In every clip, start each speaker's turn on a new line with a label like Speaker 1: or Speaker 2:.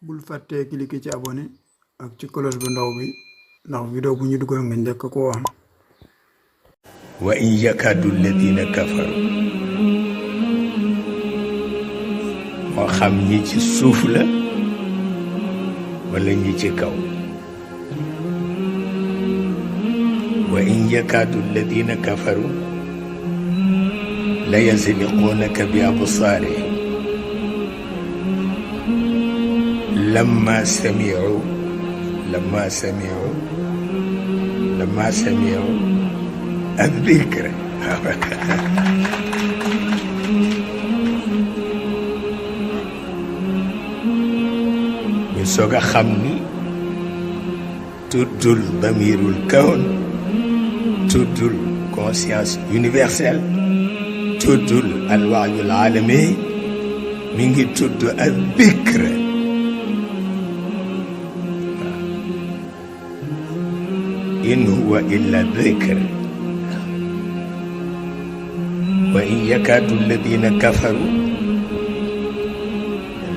Speaker 1: bul fàttee cliquer ci abonné ak ci cloche bu ndaw bi ndax vidéo bu ñu dugal nga njëkk ko am.
Speaker 2: wa in yakadu alladina kafaru moo xam ñi ci suuf la wala ñi ci kaw. wa in yakadu alladina kafaru la yazliqunaka bi absaarihim lamma sami'u الذكر ñu soog a xam ni tuddul damirul kawn, tuddul conscience universelle, tuddul alwaayul alami, mi ngi tudd الذكر. إن هو إلا ذكر. وإن يكاد الذين كفروا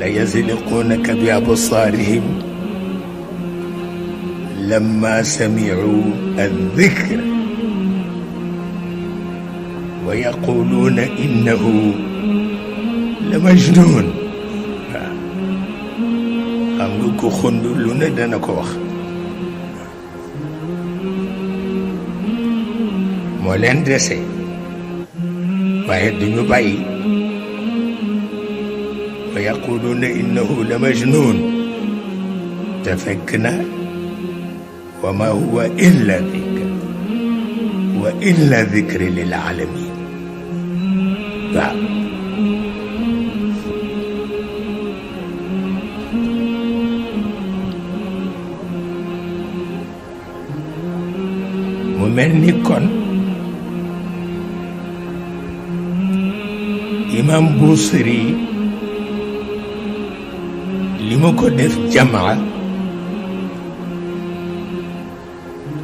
Speaker 2: ليزلقونك بأبصارهم لما سمعوا الذكر ويقولون إنه لمجنون. xam nga ko xundu lu ne dana ko wax. moo leen dese waaye duñu bàyyi. wa yaquluuna innahu la majnun te fekk na wa ma huwa illa dhikr wa illa dhikri lil alamin. waaw mu mel ni kon imam Busiri li ma ko def jamaa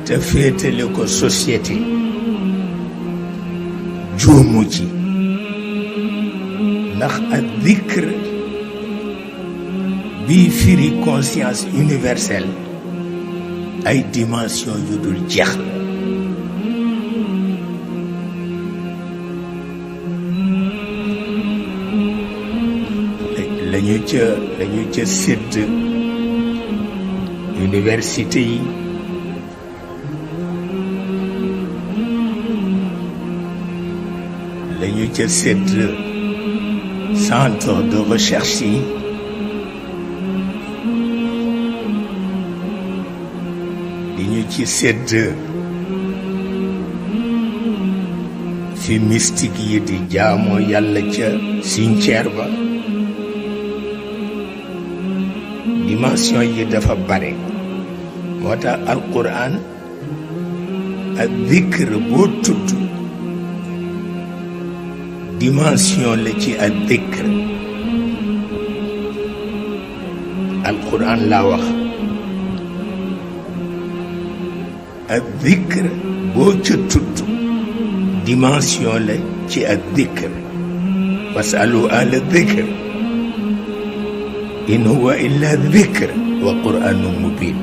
Speaker 2: te féetale ko société juumu ci ndax ak dhikr bii firi conscience universelle ay dimension yu dul jeex la. lañu ca sédd université yi lañu ca sédd centre de recherche yi li ñu ci sédd fi mystique yi di jaamoo yàlla ca cimetière ba. dimension yi dafa bare moo tax alquran ak dhikr boo tudd dimension la ci ak dhikr. alquran laa wax ak dhikr boo ca tudd dimension la ci ak dhikr. wasalu ahla dhikr in huwa illa dhikr wa qur'anun mubin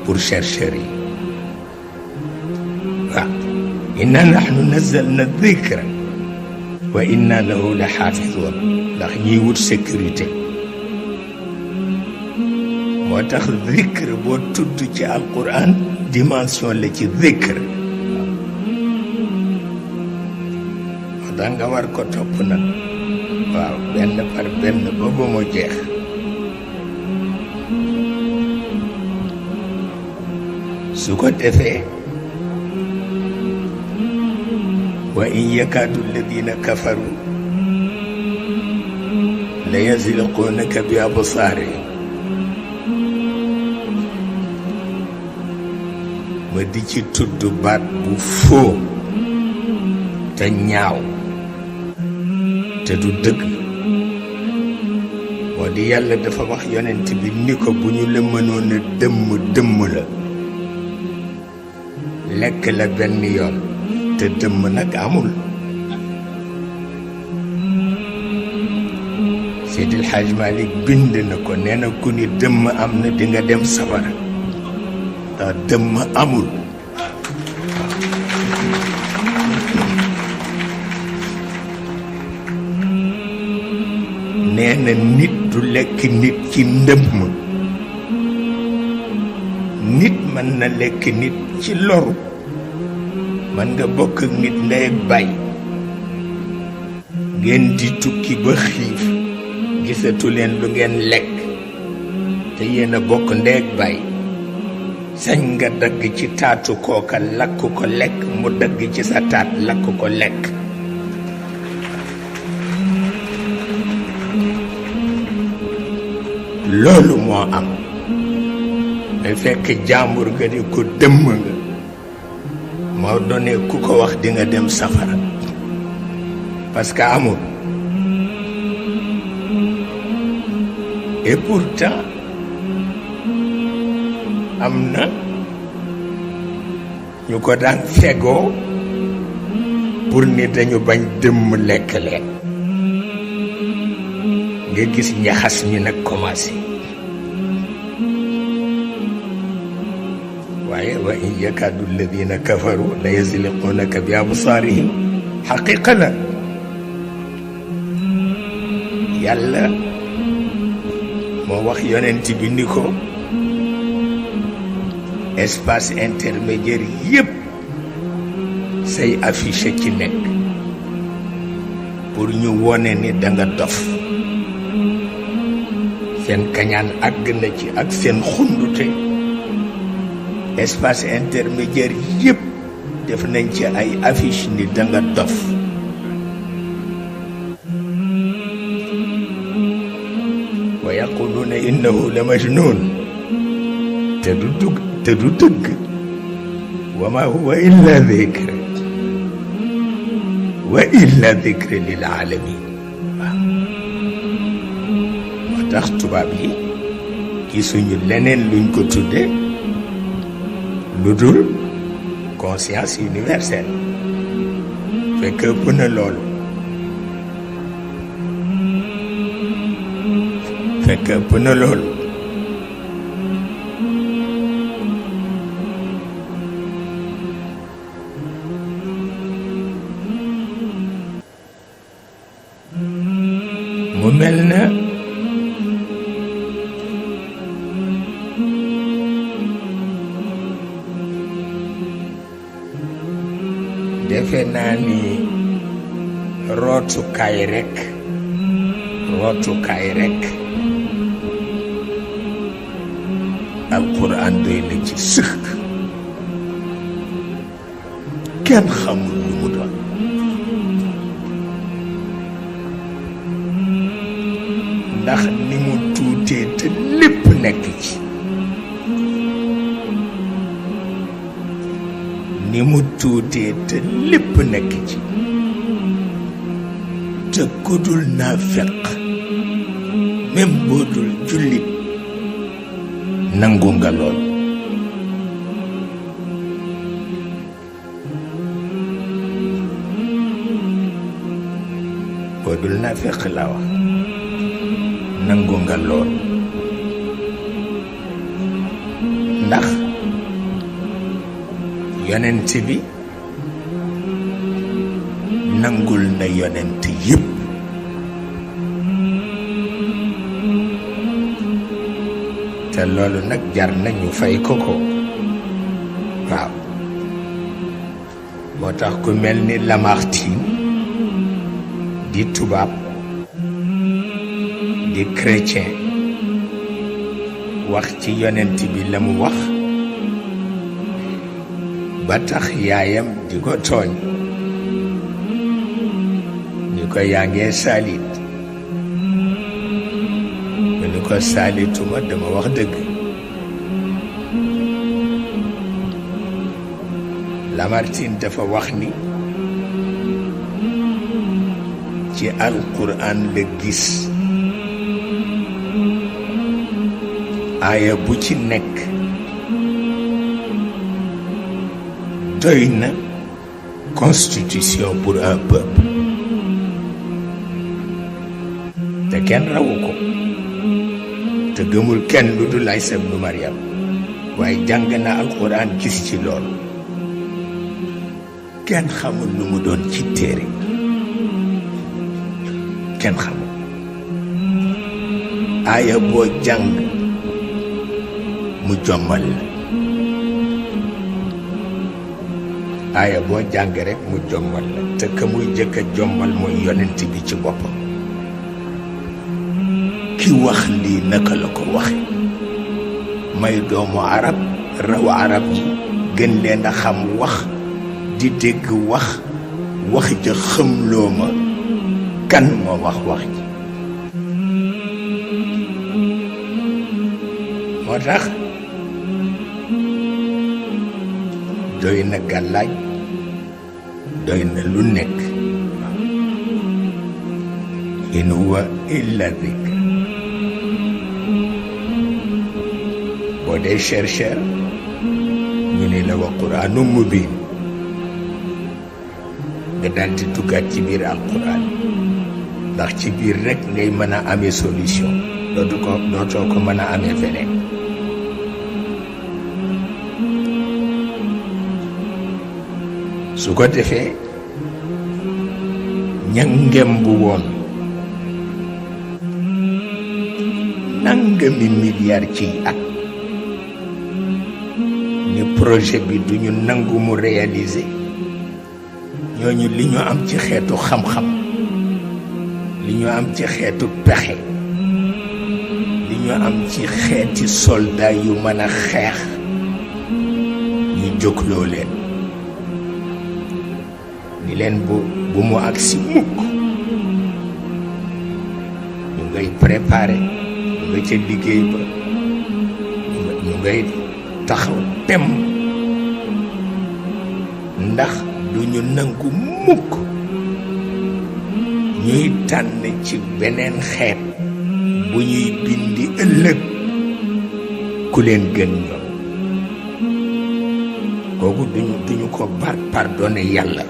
Speaker 2: pour chercheurs yi. waaw inna nahnu nazzalna dhikra wa inna lahu la xaafidun ndax ñiy wut sécurité moo tax dhikr boo tudd ci alquran dimension la ci dhikr. moo tax nga war ko topp nag waaw benn par benn ba ba mu jeex. su ko defee wa in yakaadu alladina kafaru la yazliqunaka bi absaarihim ma di ci tudd baat bu foo te ñaaw te du dëgg. moo di yàlla dafa wax yonent bi ni ko bu ñu la mënoon a dëmm la lekk la benn yoon te dëmm nag amul. Seydil Hadj Malick bind na ko nee na ku ni dëmm am na di nga dem safara ndax dëmm amul. nee na nit du lekk nit ci ndëmm, nit mën na lekk nit ci loru. mën nga bokk ak nit ndey ak baay ngeen di tukki ba xiif gisatu leen lu ngeen lekk te yéen a bokk ndey ak baay, sañ nga dagg ci taatu kooka lakk ko lekk, mu dagg ci sa taat lakk ko lekk. loolu moo am. day fekk jàmbur nga di ko dëmm nga moo doone ku ko wax di nga dem safara parce que amul. et pourtant am na ñu ko daan fegoo pour ni dañu bañ dëmm lekk leen. nga gis ñaxas mi nag commencé. waaye wa in yakaadu alladina kafaru la yazliqunaka bi absaarihim xaqiqa la. yàlla moo wax yonent bi ni ko espace intermédiaire yépp say affiché ci nekk pour ñu wone ni da nga dof. seen kañaan àgg na ci ak seen xundute. espace intermédiaire yépp def nañ ci ay affiche ni da nga dof. wa yaquluna innahu la majnun te du dëgg wa ma huwa illa dhikr wa illa dhikr lil alamin. moo tax tubaab yi gisuñu leneen luñ ko tudde lu dul conscience universelle. fekk ëpp na loolu. fekk ëpp na loolu. mu mel na defe naa ni rootukaay rekk alquran doy na ci sëkk. kenn xamul lu mu doon. ndax ni mu tuutee te lépp nekk ci. ni mu tuutee te lépp nekk ci. te ku dul naafeq même boo dul jullit nangu nga lool. boo dul naafeq la wax nangu nga lool. ndax yonent bi nangul na yonent yépp. te loolu nag jar nañu fay ko waaw. moo tax ku mel ni Lamartine di tubaab di chrétien wax ci yonent bi la mu wax ba tax yaayam di ko tooñ ni ko yaa ngee saalit. mu ni ko saalituma dama wax dëgg. Lamartine dafa wax ni ci alquran la gis aaya bu ci nekk doy na constitution pour un peuple. te kenn rawu ko te gëmul kenn lu dul Isa ibnu Maryam waaye jàng na alquran gis ci loolu kenn xamul lu mu doon ci téere kenn xamul aaya boo jàng mu jommal la aaya boo jàng rek mu jommal la te ka muy jëkk a jommal mooy yonent bi ci boppam ki wax lii naka la ko waxe may doomu arab raw arab yi gën leen a xam wax di dégg wax ja xëmloo ma kan moo wax ji moo tax doy na gàllaaj doy na lu nekk in huwa illa dhikr boo dee chercheur ñu ne la wa quraanun mubiin nga daldi duggaat ci biir alquran ndax ci biir rek ngay mën a amee solution dootoo ko mën a amee feneen su ko defee ñangem bu woon nangami milliard ci at ni projet bi duñu nangu mu réaliser ñooñu li ñu am ci xeetu xam-xam li ñu am ci xeetu pexe li ñu am ci xeeti soldat yu mën a xeex ñu jógloo leen ni leen bu mu agsi mukk ñu ngay préparer ñu nga ca liggéey ba ñu ngay taxaw tem ndax duñu nangu mukk ñuy tànn ci beneen xeet bu ñuy bindi ëllëg ku leen gën ñoom kooku duñu ko pardonné yàlla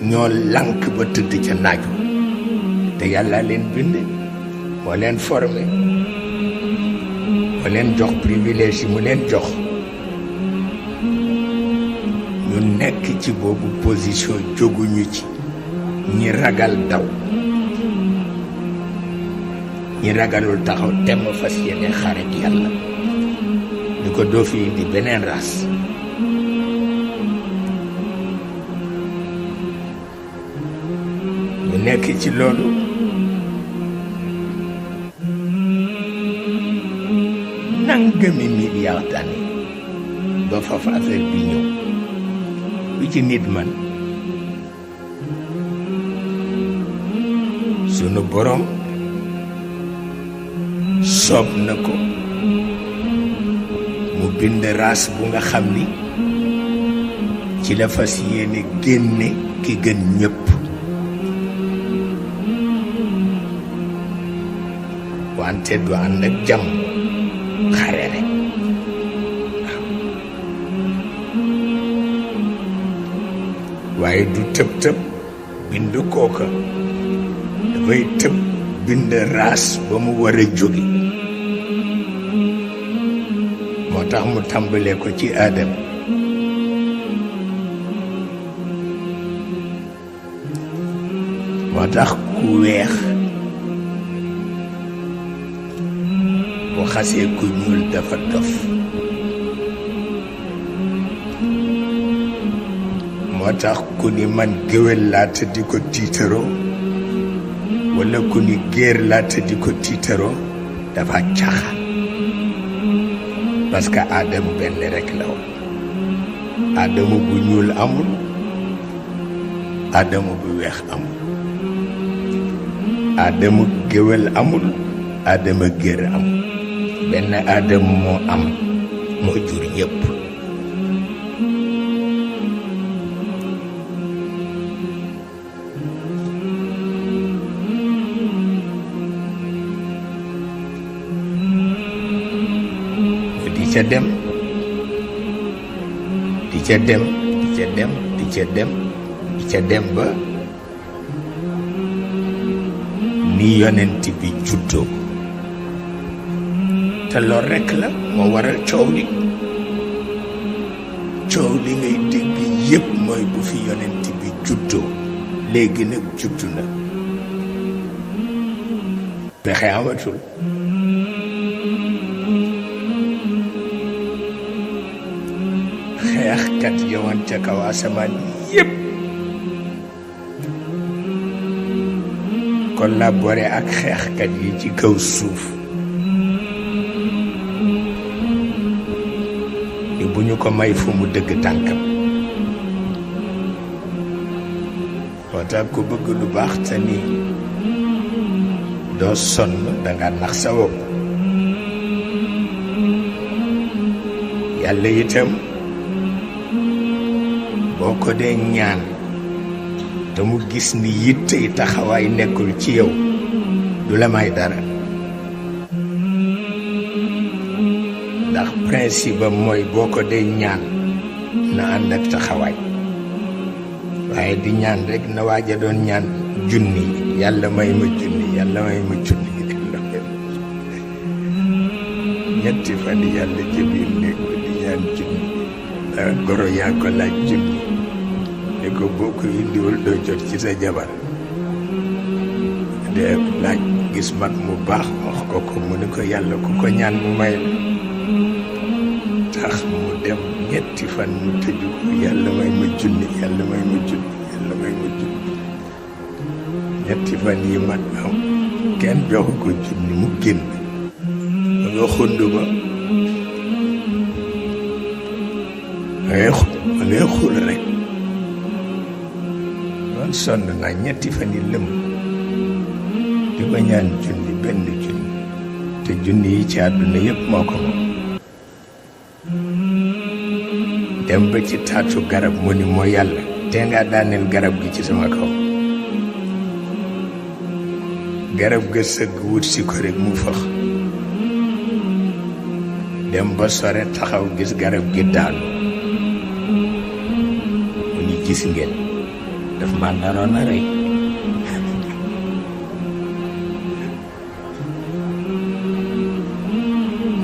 Speaker 2: ñoo lànk ba tëdd ca naaju te yàlla leen bind moo leen formé moo leen jox privilège yi mu leen jox ñu nekk ci boobu position jóguñu ci ñi ragal daw ñi ragalul taxaw temm fas yéene xarit yàlla ñu ko doo fi indi beneen race ñu nekk ci loolu nangami milliard d'années ba faf affaire bi ñëw lu ci nit man sunu borom soob na ko mu bind race bu nga xam ni ci la fas yéene génne ki gën ñëpp wante du ànd ak jàmm xare rek waaye du tëb bind kooka dafay tëb bind raas ba mu war a jóge moo tax mu tàmbalee ko ci aadam moo tax ku weex bu xasee ku ñuul dafa dof moo tax ku ni man géwél laa te di ko tiitaroo walla ku ni géer laa te di ko tiitaroo dafa caaxaan parce que aadama benn rekk la woon aadama bu ñuul amul aadama bu weex amul aadama géwél amul aadama géer amul benn aadama moo am moo jur ñépp di ca dem di ca dem di ca dem di ca dem di ca dem ba ni yonent bi juddoo te lool rekk la moo waral coow li ngay dégg yépp mooy bu fi yonent bi juddoo léegi nag juddu na pexe amatul xeexkat yowoon ca kaw asamaan yépp collaboré ak xeexkat yi ci kaw suuf ni bu ñu ko may fu mu dëgg tànkam moo tax ku bëgg lu baax te ni doo sonn danga nax sa bopp yàlla itam boo ko dee ñaan te mu gis ni yittey taxawaay nekkul ci yow du la may dara ndax principe am mooy boo ko dee ñaan na ànd ak taxawaay waaye di ñaan rek na waaja doon ñaan junni yàlla may ma junni yàlla may ma junni ñetti fan yàlla ci biir néeg ba di ñaan junni goro yaa ko laaj junni ne ko boo ko indiwul doo jot ci sa jabar de laaj gis mag mu baax wax ko mu ne ko yàlla ku ko ñaan mu may la tax mu dem ñetti fan mu tëju ko yàlla may ma junni yàlla may ma junni yàlla may ma junni ñetti fan yi mat am kenn joxu ko junni mu génn ba nga xund ba ngay xul rek loon sonn naa ñetti fan yi lëm di ko ñaan junni benn junni te junni yi ci àdduna yépp moo ko moom dem ba ci taatu garab mu ni moo yàlla te nga daaneel garab gi ci sama kaw garab ga sëgg wut si ko rek mu fëx dem ba sore taxaw gis garab gi daanu mu ni gis ngeen daf ma naroon a rey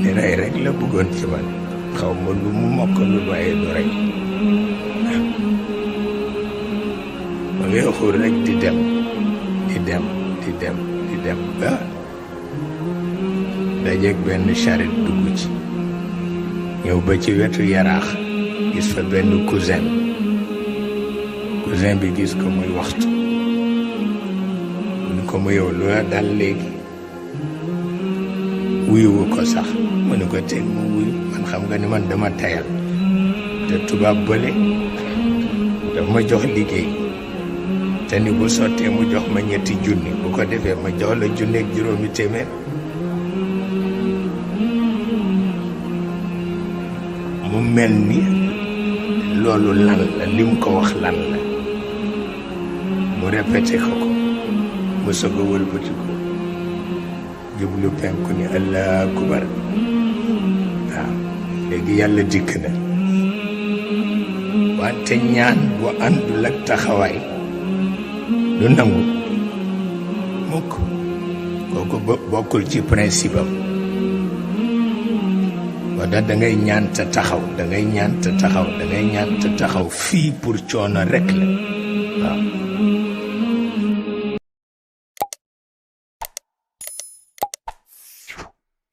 Speaker 2: ni rey rek la bëggoon ci man xaw ma lu mu mokkalul waaye du rey ma ngay xur rek di dem ba dajeeg benn charrette dugg ci ñëw ba ci wetu yaraax gis fa benn cousin bi gis ko muy waxtu mu ni ko mu yow lu la dal léegi wuyuwu ko sax mu ni ko teg mu wuyu man xam nga ni man dama tayal te tubaab bële daf ma jox liggéey te ni bu sottee mu jox ma 3 junni bu ko defee ma jox la 1 ak juróomi téeméer mu mel ni loolu lan la lim ko wax lan la mu répété ko mu soog a wëlbati ko jublu penku ni Allahu akbar waaw léegi yàlla dikk na wante ñaan bu àndul ak taxawaay du nangu mukk kooku bokkul ci principe am wala da ngay ñaan te taxaw da ngay ñaan te taxaw fii pour coono rek la waaw